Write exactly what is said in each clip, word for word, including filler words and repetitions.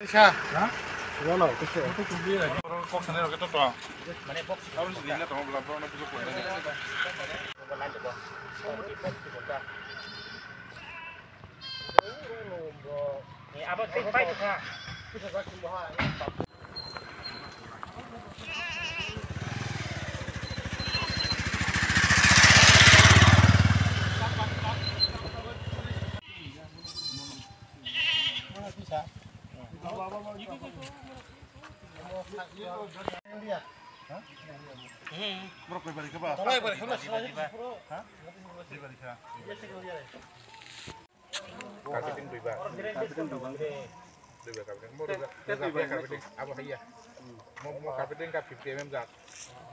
Sa. Ha? Wala, kisa. Kok sana roket to. Mane box. Abang sini na tong belakang na bujuk ko. Ni abang tek pai ka. Borok koi bari khe ba? Tolai bari khe ba? Ha? Di bari kha. Carpeting dui ba? Dui ba carpeting. Mo dui ba, dui ba carpeting. Abo haiya. Mo, mo carpeting ka fifty M M jat.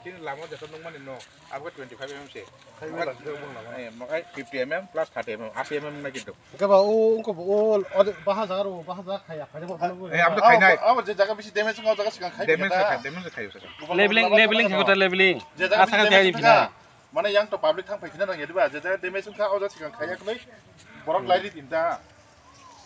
Chini lama jata nung mani no. Abo twenty five M M se. Khai mo la, khai mo la. Eh, mo khai fifty M M plus thirty M M, eighty M M na kintu. Khe ba o, ungko bo o, o, baha jaga ro, baha jaga khaya, khaya bo. Eh, abo to khainai. Abo je jaga bisi damage wngkha, o jaga sikang khai. Damage khaikha, damage khayo saka. Leveling, leveling khe kota leveling. Je jaga bisi damage wngkha. Mane yang to public thang phai khina nang ya diba, je jaga damage wngkha, o jaga sikang khaya khlai. Borok lai ri tinta.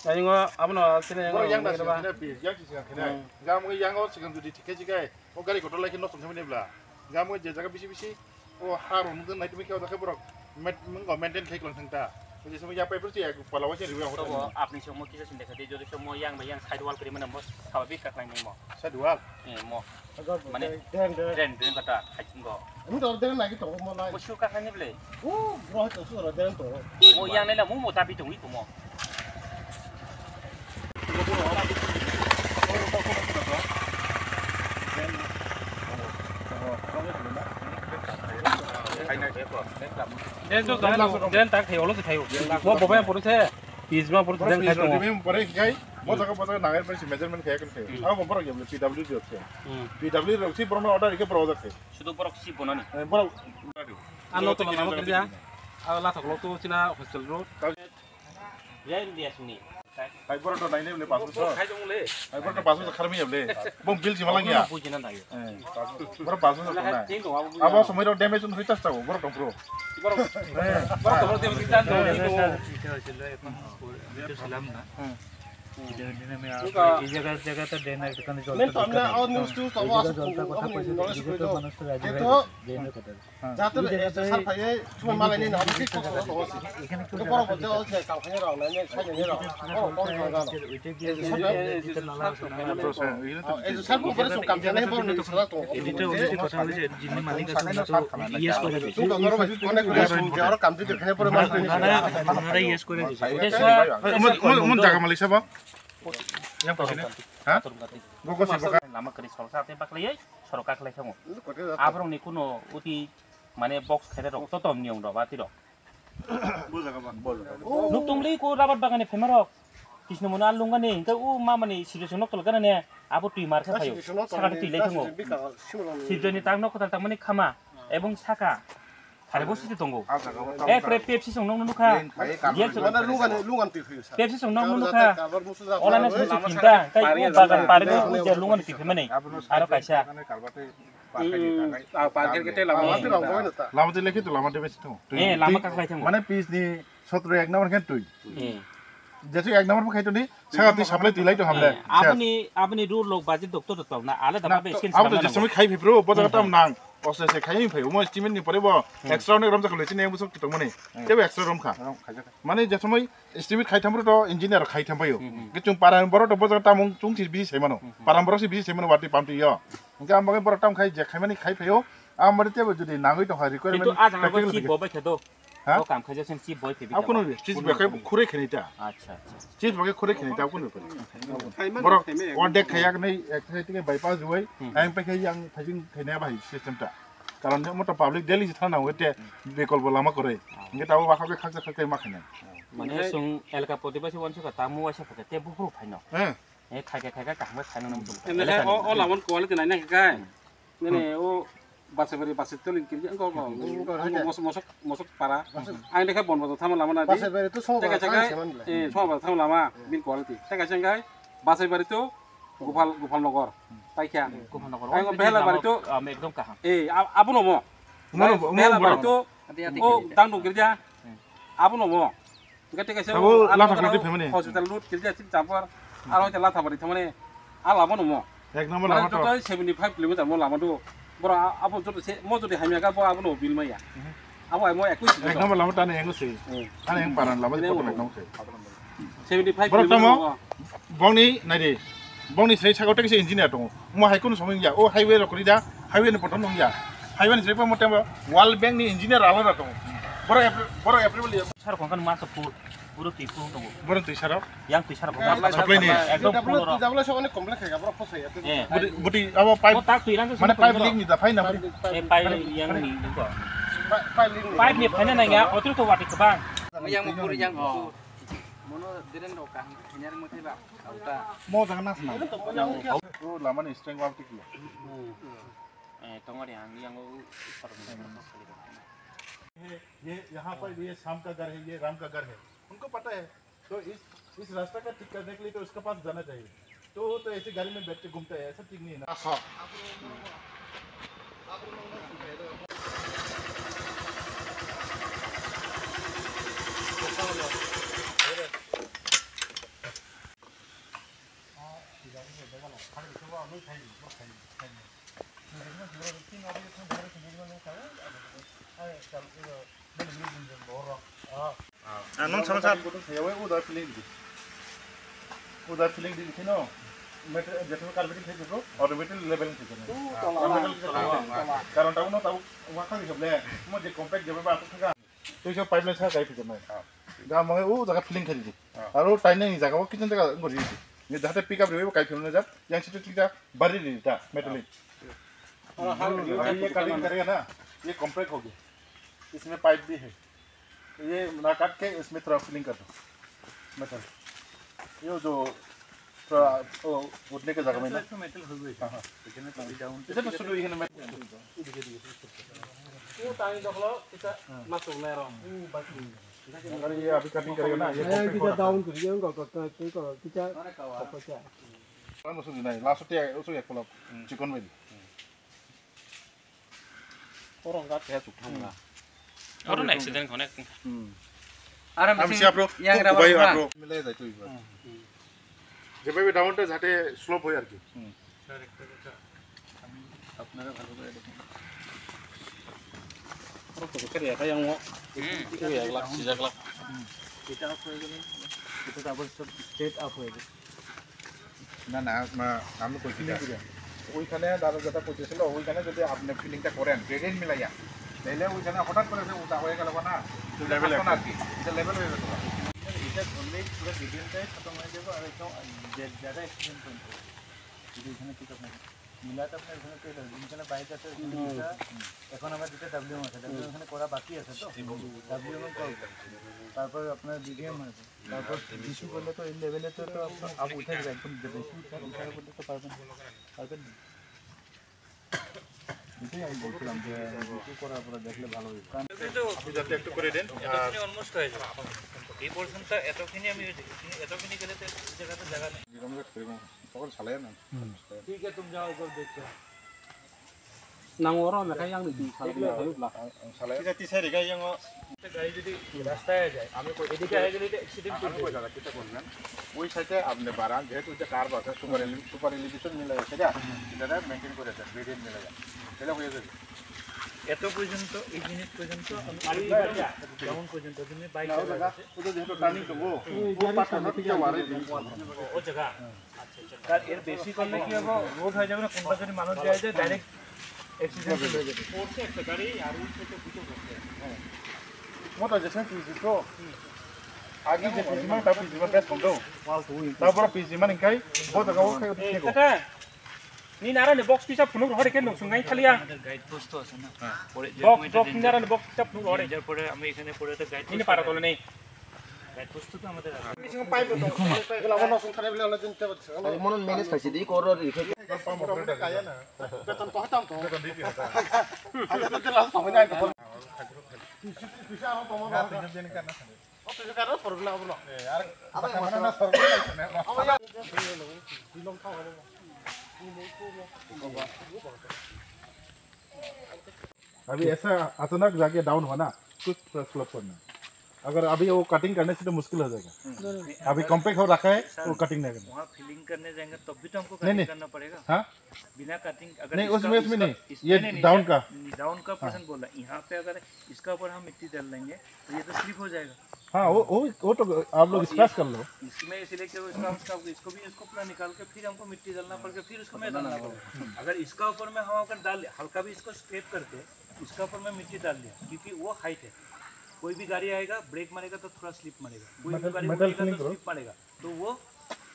Yang o, abono sini borok yang na sikang khina, yang sikang khina. Gam yang o sikang judi thik khe jikai, o gari kotor lai khe nok song khe mani bla. Gam o je jaga bisi bisi. O ha rok nung nai tumi khe o jaga borok met-, nung maintain khai kwlang thang ta. Jesa ya paper ya pala waisa riwi ang. Tobo apni somo kisa sin dekha di, jodi somo yang bai yang side wall kri mana mo sawa bi ka klai mo. Side wall? Eh, mo. Mane drain, drain. Drain, drain kata hajing go. Ini dor drain lagi to mo lai. Mo su ka hani ble. O, bro to su dor drain to. Mo yang nai la mo mo tapi tong i to mo. Den to thayo, den tak thayo, lo thayo. Bo bobai poro se, pis ma poro den khai tongo. Pore khai, bo jaga bo jaga nangai pore measurement khai kan khai. Abo borok ya P W D rok se. P W D rok si borok order ke borok order se. Sudo borok si bonani. Borok. Ano to lama kerja. Abo lathok lo to china hostel road. Yang dia sini. Hai borok to naine bole pasu so. Hai dong le. Hai borok to pasu so kharmi bole. Bom bil jima lang ya. Bujina nai. Borok pasu so na. Abo somoi ro damage un hoitas tabo borok to bro. Borok. Borok to damage tan do. Jate sar phaiye, chuma malai ni na, obo khe kok kok kok. Ekhene kok kok kok. Borok bo je o je kam khainai rok, nai nai sai nai rok. Borok kok kok kok. Ejo sar phaiye, sar phaiye, sum kam khainai borok ni sara to. Edito, edito kotha hoise, jini malik ase, na to yes kore dise. Sum kam khainai borok ni sara. Yes kore dise. Mon, mon, mon jaga malik sabo. Yang pasal ni? Ha? Gogo sabo. Lama kari solsa te baklai, soroka khlai thango. Abrong ni kuno uti mane box khaina rok, totom niyom rok, bati rok. Nuk tongli ko rabat bagani phema rok. Kisno mono alung gani, hingke u mamani situation nok tolgana ne, abo twi mar kha phayo. Sakati twi lai thango. Sirjoni tak nok kotal tangmani khama, ebong saka. Khare bo siti tongo. E pre Pepsi song nong nukha. Yes. Mana lungan, lungan twi phayo sa. Pepsi song nong nukha. Ola na song kinta, tai u bagan pare ko u je lungan twi phaimani. Aro kaisa. Lama twi lekhi to lama de besi to. Eh, lama kaklai thango. Mane pis ni sotro ek number khe twi. Eh. Jesu ek number bo khai to ni, saka twi supply twi lai to hamle. Eh, aboni, aboni rule lok baji doctor to tong na, ale da ba skin. Abo to jesu khai phipro, bo jaga tam nang. Ose se khai phai, mo estimate ni pore bo extra ne rom jakhle chini musok to mani. Tebo extra rom kha. Mane jesu mai estimate khai thamro to engineer khai tham phayo. Ke chung para borok to bo jaga tam chung si bisi sai mano. Para borok si bisi sai mano wati pam twi yo. Hingke ang bagwi borok tam khai je khaimani khai phaio, ang bagwi tebo jodi nangwi tongkha requirement. Kintu a jaga bo practical chip bo bai khe do. Ha? O kam khaijak sen chip bo phi. Aku no chip bo khai khurui khaini ta. Acha, acha. Chip bo khai khurui khaini ta, aku no. Borok ordek khaiyak nei, ek khai tike bypass joi, ang pe khai yang phajing khaini bai system ta. Karon je moto public daily thana hote bikol bo lama kore. Hingke tabo bakha be khaksa khaksa ma khaini. Mane sung elka poti ba se wansa ka tamu waisa phaka te buphuru phaino. Eh. Eh, khaika, khaika, kaham khe khaina nang tum. Ene khai o, o lamon quality naina khai. Nene o Basaibari, Basai Toling kiri, engko, engko, engko, mosok, mosok, mosok para. Ang dekha bon bojong thama lama na di. Basaibari to song bojong thama lama. Eh, song bojong thama lama, bin quality. Teka jengkai, Basaibari to Gopal, Gopal Nagar. Paikha. Gopal Nagar. Ang Behela Bari to, ekdom kaham. Eh, ab-, abo no mo. Behela Bari to, o Dangdong kiri ja. Abo no mo. Hingke tei kaisa abo o Latha Bari phaimani. Hospital road kiri ja chini champar. Aro hoite Latha Bari thamani. A lama no mo. Ek number lama to. Seventy five kilometer mo lama do. Bora abo joto se mo jodi hamya ka bo abo no bill maya. Abo ai mo ekwis. Ek number lama tane engo se. Tane eng paran lama de ko ek number se. Seventy five kilometer. Bongni nai de. Bongni sei sago tekse engineer tongo. Mo hai kono somoi ya. O highway rok rida. Highway ni poton nong ya. Highway ni sei pa mo tembo World Bank ni engineer alada tongo. Bora April, bora April. Sar kongkan masa pur. Puro twi phuru tongo. Borok twi sarok? Yang twi sarok. Supply ni? Ekdom puro rok. Jabla se onek komplek hai, borok phosai ya. Eh. Buti, buti abo pipe. O tak twi rang se mane pipe leak ni da phai na buri. Eh, pipe yang ni ko. Pipe leak ni. Pipe ni phai na nang ya, otro to wati kebang. Yang pur yang pur. Mono deren do ka, hanyar mo theba. Auta. Mo jaga nas na. O lama ni strength wal tik ya. Eh, tongori ang yang o sarok. ये, यहाँ पर ये श्याम का घर है, ये राम का घर है, उनको पता है। तो इस, इस रास्ता का ठीक करने के लिए तो उसके पास जाना चाहिए। तो वो तो ऐसे गाड़ी में बैठ के घूमता है, ऐसा ठीक नहीं है ना। Ah, non sama sa. Uda feeling di. Uda feeling di kino. Meter, jekno carpeting khai jebo, automatic level khai jebo. Automatic khai jebo. Karon tabo no tabo, wngkha di soble. Mo je compact jebo ba, ato thangka. Tei so pipeline sa kai phikirnai. Ga mo o jaga filling kharidi. Aro tainai jaga o kitchen jaga ngori di. Ni jahate pick up ribai kai phikirnai jat. Yang situ kita bari di ta metallic. ये कटिंग करेगा ना, ये कॉम्पैक्ट हो गया, इसमें पाइप भी है, ये ना काट के इसमें थोड़ा फिलिंग कर दो मेटल, ये जो थोड़ा वो उठने के जगह में ना। मेटल हो गई। हाँ, हाँ। इधर तो शुरू ही है ना। वो ताई दखलो किसा मासुक ले रहा हूँ। अगर ये अभी कटिंग करेगा ना, ये ए, कॉम्पैक्ट हो रहा है। डाउन कर, ये उनको, उनको, उनको, किसा, अरे कवा। Wala mo sugi nai, last te usuk ek kolok chikon bai di. Oro ga te suk thang na. Oro na accident khone. Aram Ami si apro, yang kubai rabar apro. Milai jai tu ibar. Jebe be down te jate slope hoy ar ki. Sir, একটা কথা, আমি আপনারা ভালো করে দেখুন। Oro to khe ya yang mo. Hmm. Itu ya glak, sijak glak. এটা আপ হয়ে গেলে এটা তো আবার সব স্ট্রেট আপ হয়ে যাবে। না, না, মা-, আমি কইছি না। ওইখানে দাদা যেটা কইতেছিল, ওইখানে যদি আপনি ফিলিংটা করেন, গ্রেডিয়েন্ট মিলাইয়া, তাহলে ওইখানে হঠাৎ করে যে উল্টা হয়ে গেল না, লেভেল থাকতো না আর কি। এটা লেভেল হয়ে যেত। এটা ধরলেই পুরো গ্রেডিয়েন্টটাই খতম হয়ে যাবে, আর একদম যে জায়গায় অ্যাক্সিডেন্ট পয়েন্ট হবে। যদি এখানে পিক আপ না হয়। মিলাতে আপনার এখানে পেয়ে যাবেন, এখানে বাইক আছে, এখানে দুটা, এখন আমার দুটো ডাব্লিউ এম আছে, ডাব্লিউ এম এখানে করা বাকি আছে তো, ডাব্লিউ এম করবো। তারপরে আপনার বিডিএম আছে, তারপর ডিসি করলে তো এই লেভেলে তো, তো আপনার আপ উঠে যাবে, একদম বেশি উঠে, উঠে করলে তো পারবেন, পারবেন না। এটাই আমি বলছিলাম যে ডিসি করার পরে দেখলে ভালো হইবে। আপনি যাতে একটু করে দেন। এতখানি অলমোস্ট হয়ে যাবে। এই পোর্শনটা এতখানি আমি, এতখানি গেলে তো এই জায়গাতে জায়গা নেই। তখন সালাই না। ঠিক আছে, তুমি যাও, ওগুলো দেখছো। Nang oro mekhai yang ni twi salai ya, twi bla. Ang salai. Kita tisai riga yang o. গাড়ি যদি রাস্তায় যায়, আমি কই, এদিকে হয়ে গেলে এটা অ্যাক্সিডেন্ট করবে। ওই সাইডে আপনি বাড়ান, যেহেতু এটা কার্ভ আছে, সুপার এলি-, সুপার এলিভেশন মিলে গেছে, এটা, এটা মেইনটেইন করে দেন, গ্রেডিয়েন্ট মিলে যান। তাহলে হয়ে যাবে। এত পর্যন্ত, এই জিনিস পর্যন্ত আমি যেমন পর্যন্ত তুমি বাইক চালাচ্ছি। ওটা যেহেতু টার্নিং তো ও, ও পাঁচটা নট দিয়ে বাড়াই দিন। ও জায়গা। আর এর বেশি করলে কি হবে? রোড হয়ে যাবে না, কোনটা যদি মানুষ যায় যায়, ডাইরেক্ট অ্যাক্সিডেন্ট হয়ে যাবে। পড়ছে একটা গাড়ি, আর উঠছে তো দুটো পড়ছে। হ্যাঁ। মোটা যেসে পিজি তো। আগে যে পিজি মানে, তার পিজি মানে বেশ কম তো। তারপর পিজি মানে কাই, বহুত জায়গা ও খাই উঠে। Ni nara ni box kisa phunuk rohor khe nung sungai khaliya. আমাদের গাইড পোস্ট তো আছে না? হ্যাঁ। পরে Box, যেরকম এটা box danger, nara ni box kisa phunuk rohor. Danger পরে আমি এখানে পরে তো গাইড পোস্ট আছে। Ini para tolone. Guide post তো আমাদের আছে। Mono manage khaisi di koro ri khe. Beton to hatam to. Beton di hatam. Ada tu jelas to. अभी ऐसा अचानक जाके डाउन होना, कुछ स्लोप करना। अगर अभी वो कटिंग करने से तो मुश्किल हो जाएगा। हम्म। अभी कॉम्पैक्ट हो रखा है, सर, वो कटिंग नहीं करना। वहाँ फिलिंग करने जाएंगे तब भी तो हमको नहीं, कटिंग नहीं। करना पड़ेगा। हाँ? बिना कटिंग अगर नहीं, इसका, उसमें, उसमें इसका, नहीं। इसमें ये नहीं, नहीं, डाउन का। नहीं, डाउन का हाँ। पोर्शन बोला। यहाँ पे अगर इसका ऊपर हम मिट्टी डाल देंगे तो ये तो स्लिप हो जाएगा। हाँ, वो, वो, वो तो आप लोग और स्क्रैच ये कर लो। इसमें इसीलिए कि इसका, इसका, इसको भी, इसको पूरा निकाल के फिर हमको मिट्टी डालना पड़ गया, फिर उसको मैं डालना पड़ गया। अगर इसका ऊपर में हम अगर डाल, हल्का भी इसको स्क्रैप करके इसका ऊपर में मिट्टी डाल दिया, क्योंकि वो हाइट है, कोई भी गाड़ी आएगा, ब्रेक मारेगा तो थोड़ा स्लिप मारेगा, कोई भी मेटल, गाड़ी मेटल उड़ेगा तो क्लिंकर। स्लिप मारेगा, तो वो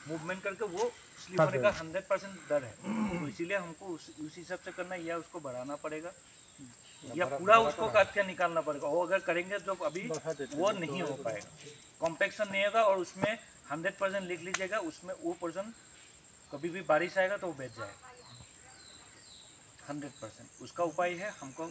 मूवमेंट करके वो स्लिप हाँ, होने का सर। हंड्रेड परसेंट डर है। तो इसीलिए हमको उस, उस हिसाब से करना है, या उसको बढ़ाना पड़ेगा, या पूरा उसको काट के निकालना पड़ेगा। वो अगर करेंगे तो अभी वो नहीं हो पाएगा, कॉम्पैक्शन नहीं होगा। और उसमें हंड्रेड परसेंट लिख लीजिएगा, उसमें वो पोर्शन कभी भी बारिश आएगा तो वो बैठ जाएगा हंड्रेड परसेंट। उसका उपाय है हमको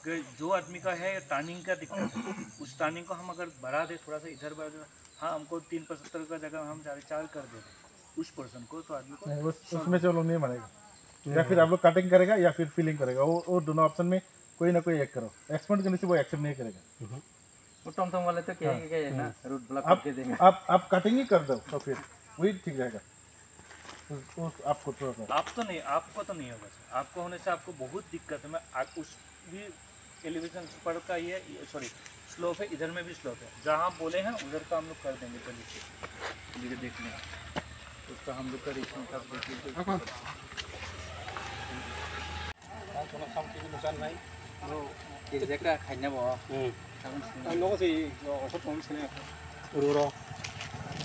कि जो आदमी का है टर्निंग का दिक्कत है, उस टर्निंग को हम अगर बढ़ा दे थोड़ा सा, इधर बढ़ा दे, हाँ, हमको तीन पचहत्तर का जगह हम साढ़े चार कर दे रहे उस पोर्शन को, तो आदमी को नहीं, उस, सॉल्व उसमें से वो लोग नहीं मानेगा। या फिर आप लोग कटिंग करेगा या फिर फिलिंग करेगा, वो, वो दोनों ऑप्शन में कोई ना कोई एक करो। एक्सपर्ट के नीचे वो एक्सेप्ट नहीं करेगा। वो टमटम वाले तो कहेंगे हाँ। कि ये ना, हम्म। रोड ब्लॉक आप, करके देंगे। आप, आप कटिंग ही कर दो तो फिर वही ठीक रहेगा। उस, उस आपको थोड़ा सा आप तो नहीं, आपको तो नहीं होगा सर। आपको होने से आपको बहुत दिक्कत है। मैं आ, उस भी एलिवेशन पर का ये, ये, सॉरी, स्लोप है, इधर में भी स्लोप है। जहाँ आप बोले हैं उधर का हम लोग कर देंगे। चलिए, चलिए देख लें, उसका हम लोग का रिएक्शन सब देख लीजिए।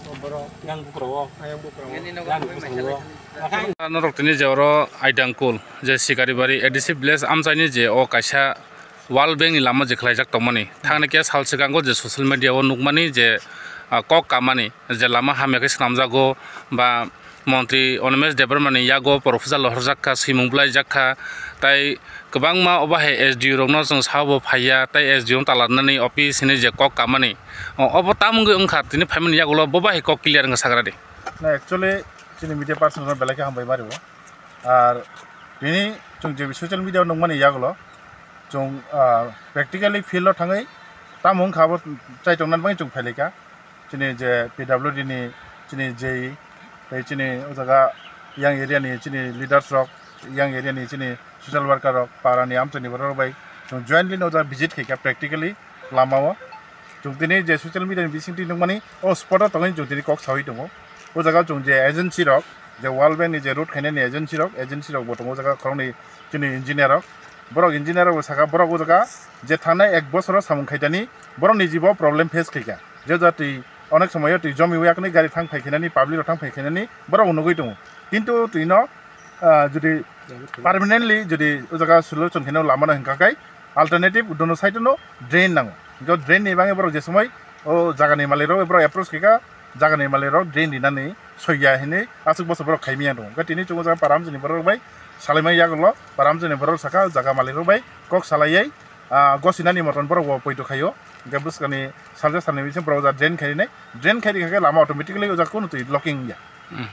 Oro yang bukurao. Norok tini je oro Aidangkul, je Sikaribari A D C village amchaini je o kaisa World Bank ni lama je khlaijak tongmani. Thangni khe sal swkango je social media o nukmani je, ah, kok kamani je lama hamya khe swnamjago ba Montri Animesh Debbarma ni yago proposal rohorjak kha, swimung bwlaijak kha, tai kwbangma obo hai S D O rokno chwng sao bo phaiya, tai S D O no talarnani office hinwi je kok kamani, o-, obo tamo wngwi wngkha, tini phaimani yagulo bo bahai kok clear wngkha sagradi. Na, actually, chini media person rok belai khe hambai mari o. Ar tini chwng je social media o nukmani yagulo, chwng, ah, practically field o thangwi tamo wngkha abo chaitongnani bagwi chwng phailaikha. Chini je P W D ni chini J E, tei chini o jaga yang area ni chini leaders rok, yang area ni chini social worker rok, para ni amchaini borok rok bai chwng jointly no jaga visit khaikha practically lama o. Chwng tini je social media ni bisingtwi nukmani o spot o tongwi chwng tini kok sawi tongo. O jaga o chwng je agency rok, je World Bank ni je road khainani agency rok, agency rok bo tongo o jaga khoroknwi chini engineer rok. Borok engineer rok bo saka borok o jaga je thangnai ek bosoro samung khaitani borok ni jibo problem face khaikha. Je jatwi onek somoyo twi jomi yakni gari thang phai khainani, public rok thang phai khainani borok nugwi tongo. Kintu twino, ah, jodi permanently jodi o jaga solution khaino lama no hinkha khai alternative dono side no drain nango. Hinkhe drain ni bagwi borok je somoi o jaga ni malik rok borok approach khaikha, jaga ni malik rok drain rinani soiya hinwi aswk bosor borok khaimaya tongo. Hinkhe tini chwng o jaga paramjani borok rok bai salaimani yagulo paramjani borok saka jaga malik rok bai kok salaiwi, ah, gosinani moton borok bo poito khaio. Hinkhe bwskangni salsa salni bising borok o jaga drain khai rinai, drain khai rikha khe lama automatically o jaga kunu twi blocking wngya. Hmm.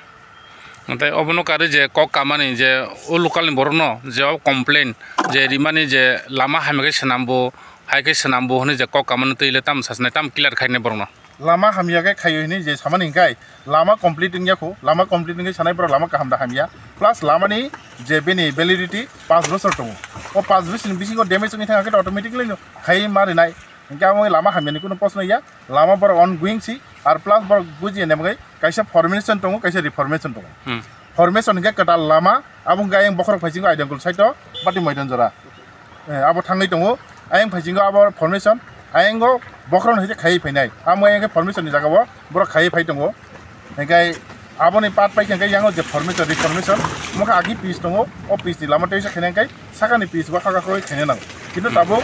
Tei obono karwi je kok kamani je o local ni borok no je o complain je rimani je lama hamya khe swnam bo, hai khe swnam bo hwnwi je kok kamani twi le tamo sasnai, tamo clear khainai borok no. Lama hamya khe khaio hinwi je samani hinkhe lama complete wngya kho, lama complete wngwi sanai borok lama kaham da hamya, plus lamani je bini validity panch bosor tongo, o panch bosor ni bisingo damage wngwi thangkhe automatically no khai ma rinai. Hinkhe amo lama hamyani kunu proshno ya, lama borok ongoing si, ar plus borok bujiya ni bagwi kaisa formation tongo, kaisa reformation tongo. Hmm. Formation hinkhe kwtal lama, abo hinkhe ayang bokhorok phaisingo Aidangkul side o, Bati Moidan jora. Eh, abo thangwi tongo, ayang phaisingo abo formation, ayango bokhorok no hinkhe khaiwi phainai. Amo ayang khe formation ni jaga o borok khaiwi phai tongo. Hinkhe aboni part paikha hinkhe yango je formation, reformation, mokha agi pitch tongo, o pitch ni lama teisa khaina hinkhe sakani pitch bo khaka khogwi khaina nango. Kintu tabuk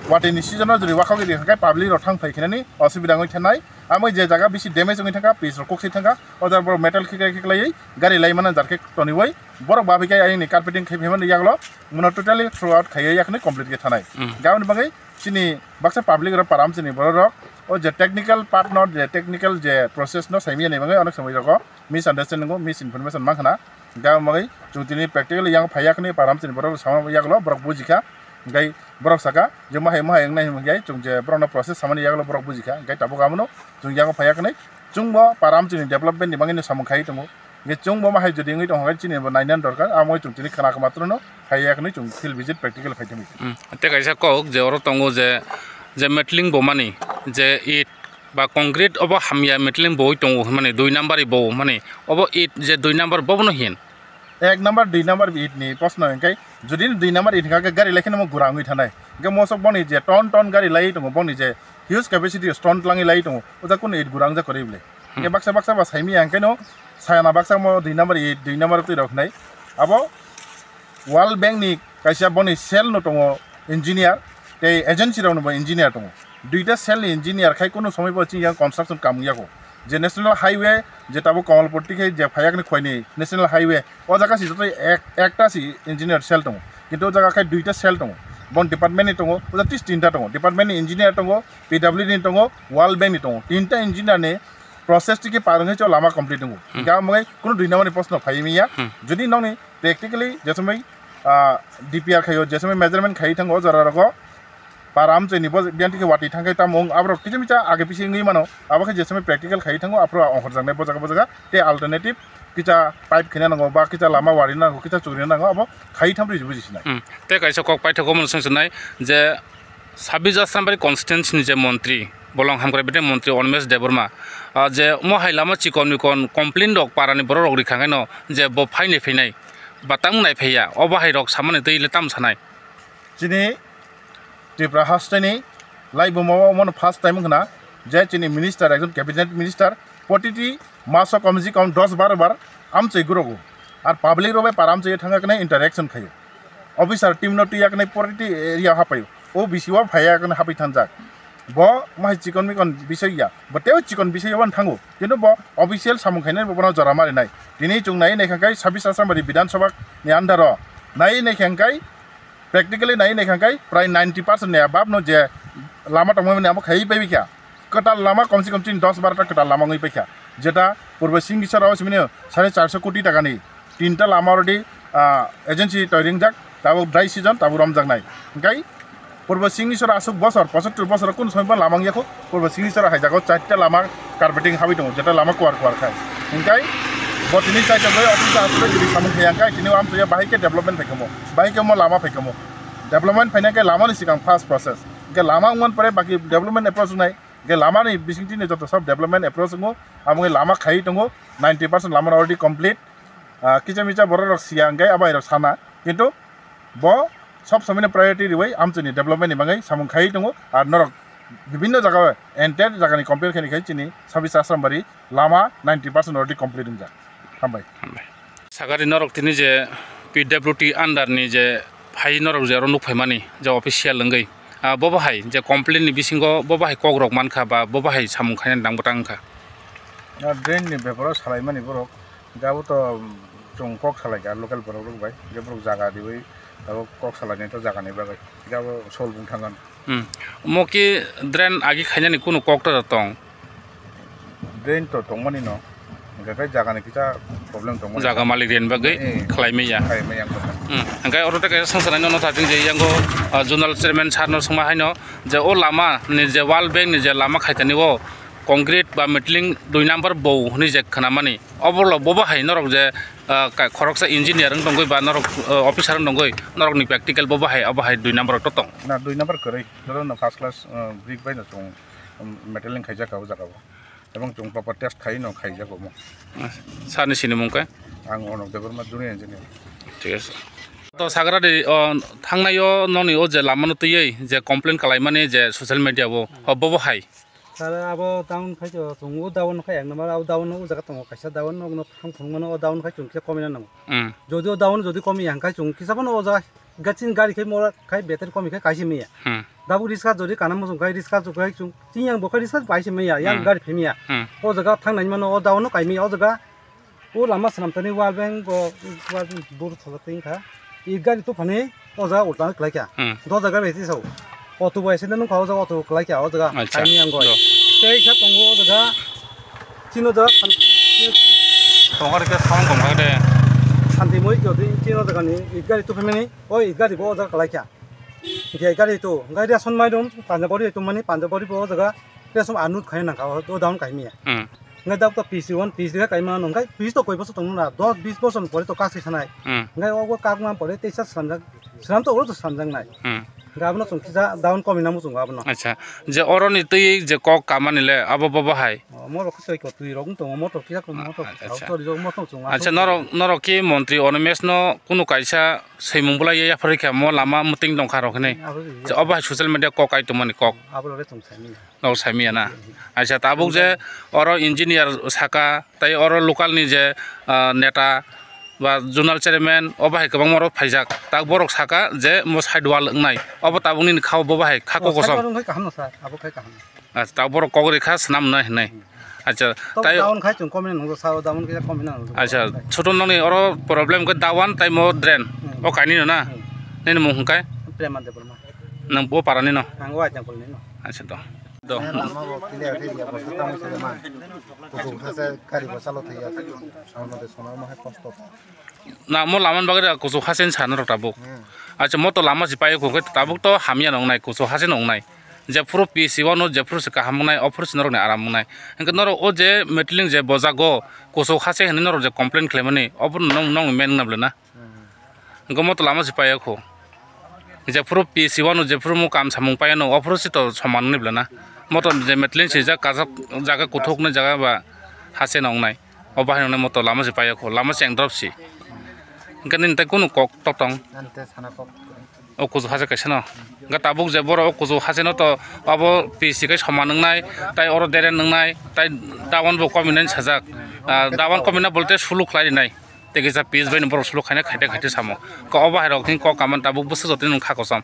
watwi ni season o jodi wakhogwi rikha khe public rok thang phai khainani osubida wngwi thanai. Amo je jaga bisi damage wngwi thangkha, pitch rok koksai thangkha, o jaga borok metal khiklai khiklaiwi gari laimano jar khe toniwi borok babi khe ayang ni carpeting khai phaimani yagulo mono totally throughout khaiwi yakni complete khe thanai. Hmm. Gaboni bagwi chini baksa public rok param chini borok rok o je technical part no, je technical je process no saimani bagwi onek somoi rogo misunderstanding o misinformation mankha na. Gaboni bagwi chwng tini practically yang phai yakni param chini borok rok sama yagulo borok bujikha. Hingke borok saka je mohai mohai wngnai hingke chwng je borokno process samani yagulo borok bujikha, hingke tabuk abono chwng yago phaiya kwnwi chwngbo para amchini development ni bagwino samung khaiwi tongo. Hingke chwngbo mahai jodi wngwi tongkha hingke chini bo nainani dorkar, amo chwng tini khna kwma trono phaiya kwnwi chwng field visit practical phai tongwi. Hmm. Tei kaisa kok je oro tongo je, je metling bomani je it ba concrete obo hamya metling boi tongo hwnmani dui number bo hwnmani obo it je dui number bobono hin. Ek number, dui number it ni proshno hingke, jodi dui number it hingke gari lai kheno mo gura wngwi thanai. Hingke mosok boni je ton ton gari lai tongo, boni je huge capacity stone tlangwi lai tongo, o jaga kunu it gura wngjak kwrwi bwle. Hingke baksa baksa ba saimanya hingke no sayana baksa mo dui number it, dui number twi rok hinai. Abo World Bank ni kaisa boni cell no tongo engineer, tei agency rok no bo engineer tongo. Duita cell ni engineer khai kunu somoi bo chini yang construction kam wngya kho. Je national highway, je tabuk Kamalpatti khai je phaiyak ni khwai ni national highway, o jaga si joto ek, ekta si engineer cell tongo. Kintu o jaga khai duita cell tongo. Bon department ni tongo, o jaga tis tinta tongo. Department ni engineer tongo, P W D ni tongo, World Bank ni tongo. Tinta engineer ni process tiki par wngwi cho lama complete tongo. Hmm. Hingke amo kunu dui number ni proshno phai manya. Hmm. Jodi nokni practically je somoi, ah, D P R khaio, je somoi measurement khai thango o jora rogo, para amchoi ni bo biyanti khe watwi thangkhe tamo wng aborok kisa misa age pisi wngwi mano, abo khe je somoi practical khai thango aphuru ongkhorjaknai bo jaga bo jaga tei alternative kisa pipe khina nango ba kisa lama wari nango, kisa chukri nango, abo khai thamri buji sinai. Hmm. Tei kaisa kok paithakgo mano swngcharnai je Sabis Asrambari constituency ni je montri, bolong hamkrai bete montri Animesh Debbarma, ah, je omo hai lama chikon mikon complain rok para ni borok rok rikha khaino je bo phaini phinai ba tamo nai phaiya, obo hai rok samani twi le tamo sanai. Chini Tripura hasteni laibuma o omono first time wngkha na je chini minister, ekjon cabinet minister, protiti maso komsi kom dos baro bar amchoi gurogo. Ar public rok bai para amchoi thangkha khe interaction khaio. Officer team no twi yaknai protiti area hapai. O bisi o phaiya yaknai hapai thangjak. Bo mahai chikon mikon bisai ya. Bo teo chikon bisai o thango. Kintu bo official samung khainai bo bono jora marinai. Tini chwng nai nai kha kai Sabis Asrambari Bidhan Sabha ni under o. Nai nai kha kai practically nai nai kha kai prai ninety percent ni above no je lama tongmani amo khai pai bikha. Kwtal lama komse kom chini dos baro ta kwtal lama wngwi paikha, jeta purbo Singhisora o simini sare charso koti takani tinta lama already, ah, agency twi ringjak, tabuk dry season, tabuk romjaknai. Hingkai purbo Singhisora aswk bosor, pochottor bosor kunu somoibo lama wngya kho, purbo Singhisora hai jaga o charta lama carpeting habwi tongo, jeta lama kuar kuar khai. Hingkai bo tini chaita bai office aswk jodi samung khaya hingkai tini o amchaya bahai khe development phaikha mo, bahai khe mo lama phaikha mo. Development phaina khe lama ni sikang first process. Hingke lama wngman pore baki development approach wngnai. Hingke lama ni bising tini joto sob development approach wngo. Amo wngkhe lama khaiwi tongo, ninety percent lama already complete. Ah, kicha micha borok rok siya hingke abo hai rok sana. Kintu bo sob somoi no priority riwi amchini development ni bagwi samung khaiwi tongo. Ar norok bibinno jaga o entire jaga ni compare khaini khai chini Sabis Asrambari lama ninety percent already complete wngjak. Hambai. Hambai. Sagari norok tini je P W D under ni je phai norok je oro nuk phaimani je official wngwi, ah, bobo hai je complain ni bisingo bobo hai kok rok mankha ba bobo hai samung khainani nang bwtang wngkha. Ah, drain ni beparo salaimani borok, jabo to, um, chwng kok salaikha local borok rok bai, je borok jaga riwi abo kok salainai to jaga ni bagwi, jabo sol bung thangkha. Hmm. Omo khe drain agi khainani kunu kok ta tong? Drain to tongmani no, hingke khe jaga ni kisa problem tongmani. Jaga malik reni bagwi eh, khlai maya. Khlai maya wngkha. Hmm. Hingke oro tei kaisa swngcharnai no, no thajing je yango, ah, zonal chairman sir no swngma haino je o lama ni je World Bank ni je lama khaitani o concrete ba metling dui number bo hwnwi je khnamani. Obo lo bobo hai norok je, ah, ka-, khoroksa engineer wng tongwi ba norok, ah, officer wng tongwi norokni practical bobo hai, obo hai dui number to tong. Na dui number kwrwi, joto no first class, ah, brick bai no chwng, um, metalling khaijak o jaga o. Ebong chwng proper test khai no khaijak omo. Sir ni sinimung khe? Ang Onok Debbarma, junior engineer. Thik ase. To sagra de, o, thangnai o noni o je lama no twiwi je complain kalaimani je social media o, o bobo hai. Sir, abo down khai to, chwng o down khai ang namar, abo down o jaga tongo, kaisa down no, no thang thang mano, o down khai chwng kisa komina nango. Hmm. Jodi o down jodi komi yang khai chwng kisa bono o jaga gachin gari khai mora khai battery komi khai kaisa miya. Hmm. Dabu riska jodi kana mosong khai riska chwng khai chwng ching yang bo khai riska bai se miya, yang hmm gari phimiya. Hmm. O jaga thang nai mano, o down no kai miya, o jaga O lama swnam tani wall beng bo, wall beng bur thola twi kha. I gari tu phani o jaga ulta kwlai kha. Hmm. Do jaga bai tisa o. Auto bai se nung kha o jaga auto kwlai kha o jaga. Acha. Kaini ang goi. Do. Tei sa tongo o jaga. Chino jaga san-, Tongo rikhe sound tong kha de. Santi moi jodi chino jaga ni i gari tu phani o i gari bo o jaga kwlai kha. Hikai gari tu, hikai ration mai dum, Panjabari tu mani Panjabari bo jaga ration anut khai nang ka, o down kai miya. Hmm. Hikai dab to P C one, P C kai ma nang kai, P C to koi boso tong na, dos bis boso pore to kasi sanai. Hmm. Hikai o kak ma pore teisa sanjak, sanam to oro to sanjak nai. Hmm. Gabno chung kisa down komi namu chung gabno. Acha, je oro ni twi je kok kamani le, abo bobo hai. Mo rok twi ko twi rok tong, mo to kisa ko mo to. Acha. Sorry, mo to chung. Acha, norok, norok ki montri Animesh no kunu kaisa Swimung bwlai ya yaphar kha mo lama muting tong kha rok hinwi. Abo ya. Je obo hai social media kok ai tongmani kok. Abo lore tong sami. Nok sami ya na. Acha tabuk je oro engineer saka tai oro local ni je, ah, neta ba zonal chairman obo hai kwbangma rok phaijak. Tak borok saka je mo side wall wngnai. Obo tabuk nini kha obo hai kha kok kosom. Side wall wngkhe kaham no sir, abo khai kaham. Acha, ta borok kok rikha swnam no hinwi. Acha, tai down khai chung comment nungjo sao, down khe comment nungjo. Acha, choto nokni oro problem khe dawan tai mo drain. Hmm. O kainwi no na? Hmm. Nini mung hwnkhe? Prema Debbarma. Nang bo parani no? Ang o Aitangkol ni no. Acha, do. Do. Lama bo clear khe ya, bo tamo se man. Kuchuk hase gari bo chalo thai ya. Ang no de sono mo hai kosto. Na mo lama ni bagwi da kuchuk hase ni sa norok tabuk. Hmm. Acha, mo to lama si paio kho khe tabuk to hamya nongnai, kuchuk hase nongnai. Jephuru P C wano jephuru se kaham wngnai, ophuru se norokni aram wngnai. Hwnkhe norok o je meteling je bojago, kuchuk hase hinwi norok je complain khlaimani, obo nong, nong main wngna bwle na. Hmm. Hwnkhe mo to lama si paio kho. Jephuru P C wano jephuru mo kam samung paiyano, ophuru se to soman wngni bwle na. Mo to je meteling sijak kajak jaga kuthuknwi jaga ba hase nongnai. O bahai nongnai mo to lama si paio kho, lama cheng drop si. Hwnkhe nini tai kunu kok tok tong? Ani tai sana kok. O kuchuk hase kaisa no. Hwnkhe tabuk je borok o kuchuk hase no to abo P C kai soman wngnai, tai oro deren wngnai, tai dawan bo kominani sajak. Ah, dawan komina bolte sulu khlai rinai. Tei kisa P C bai no borok sulu khaina khaite khaite samo. Ko o bahai rok khe kok kaman tabuk bwswk jotoni nung kha kosom.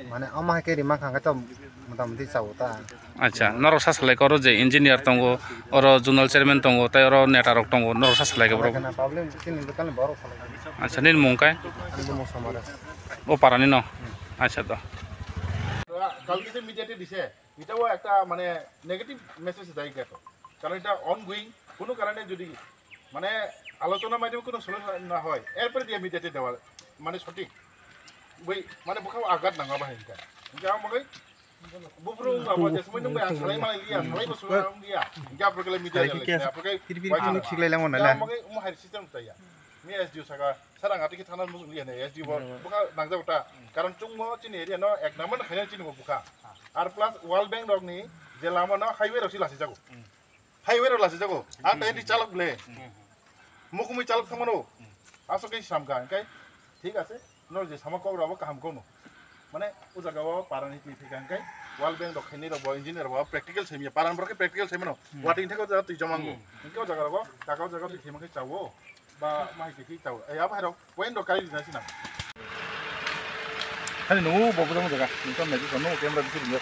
Mane omo hai khe rima kha khe to motamoti chao ta. Acha, norok sa salai khe oro je engineer tongo, oro zonal chairman tongo, tei oro neta rok tongo, norok sa salai khe borok. Kena problem chini local ni borok salai khe. Acha, nini mung kai? Ani mung Somare. O parani no? Acha to. কালকে যে মিডিয়াতে দিছে, এটাও একটা মানে negative message যায় গেল। কারণ এটা অনগোয়িং, কোনো কারণে যদি মানে আলোচনার মাধ্যমে কোনো সলিউশন না হয়, এরপরে দিয়ে মিডিয়াতে দেওয়া মানে সঠিক। ওই মানে বোখাও আঘাত নাঙা বাহিনীটা। যা আমাকে বুফরু বাবা যে সময় নং আং সালাই মালাই লিয়া, সালাই বসু আং লিয়া। যা প্রকালে মিডিয়া লিয়া, প্রকালে টিভি টিভি ঠিক লাইলাম না। আমাকে উম হাই সিস্টেম তাইয়া। মি এসডিও সাগা সারা আটি কি থানা মুখ লিয়া নে এসডিও বোখা নাংজা উঠা। কারণ চুংমো চিনি এরিয়া নো এক নাম্বার খাইয়া চিনি বোখা। আর প্লাস ওয়ার্ল্ড ব্যাংক রক নি যে লামা নো হাইওয়ে রসি লাসি যাগো। Highway rok lasi jago. A tai di chalok le. Mukumui chalok thangmano. Asok khe samkha, hingkai thik ase. No je sama kok rabo kaham kono. Mane o jaga o parani twi thika hingkai World Bank rok khaini rok bo engineer rok bo practical saimya. Paran borok khe practical saimano. Wating thaka o jaga twi jomango. Hingke o jaga rok o taka o jaga twi khaima khe chawo. Ba mahai khe thik chawo. Ai abo hai rok point rok kai rina sina. Hani no bo bo jaga. Ningka meji no camera bisi ringo.